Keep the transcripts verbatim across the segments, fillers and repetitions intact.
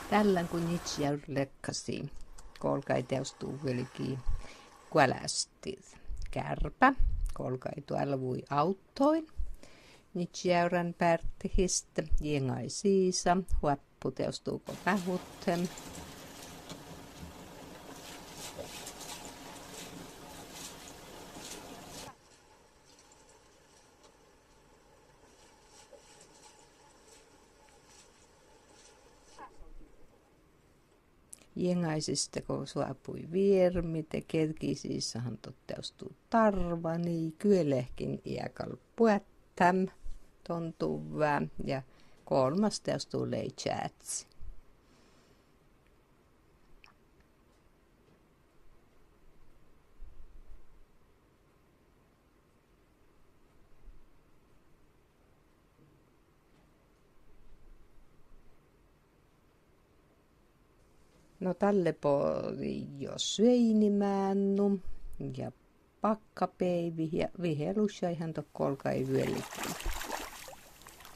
Tällän ku nyitsi jaur lekkasi, golgái teastu velki gualástid. Gárpa, golgái dualvui auttoin. Nyitsi jauran bárttihist, jengái siisa, huappu teastu go máhuten. Jengáisista go suapui viermi, de geđgisiissahan dohte teastu darva, ni gyelehkin iakal buottam don duvvá, ja golmas teastu lei čáci. No dalle bođii jo sueinimánnu ja bakkabeivvi ja vihelušaihan dohko golgái velki.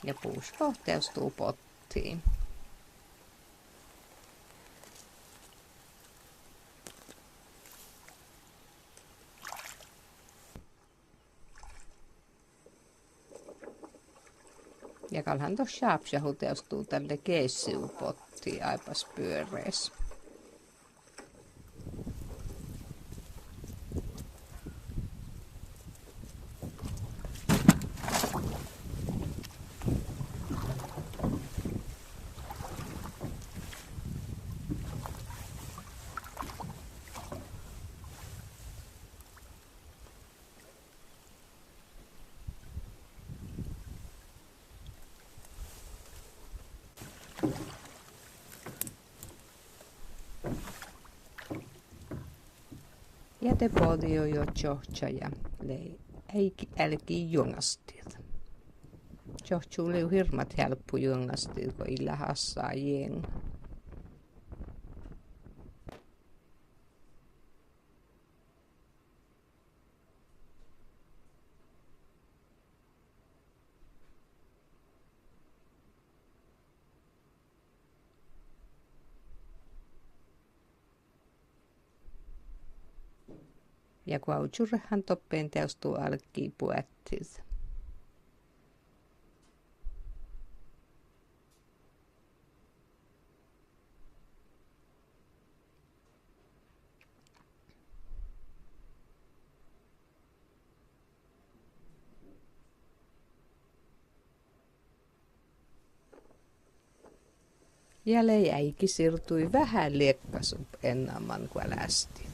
Ja buško teastu bottii. Ja galhan dohko šápšahu teastu dalle geessiu bottii áibasbuoreas. Ja de bođii jo čohčaja, lei álki juoŋastid. Čohču lei hirbmat hjálppu juoŋastid go ii leat hassá jeŋ. Ja guovččurrehan doppen teastu álggii buottid. Ja lei álki siirtui vähä liekkasup ennaman gualástid.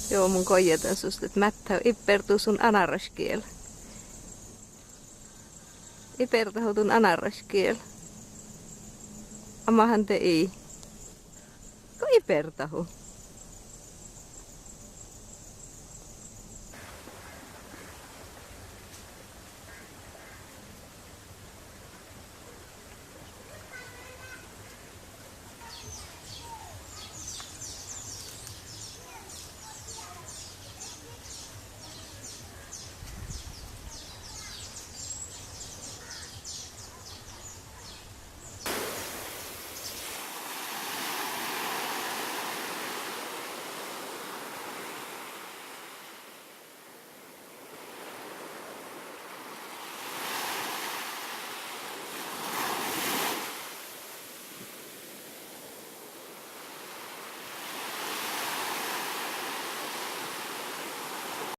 Joo, mun goijadan sust, et Mätta ipertu sun anaraškiel. Ipertahu tun anaraškiel. Amahan te ii. Go ipertahu.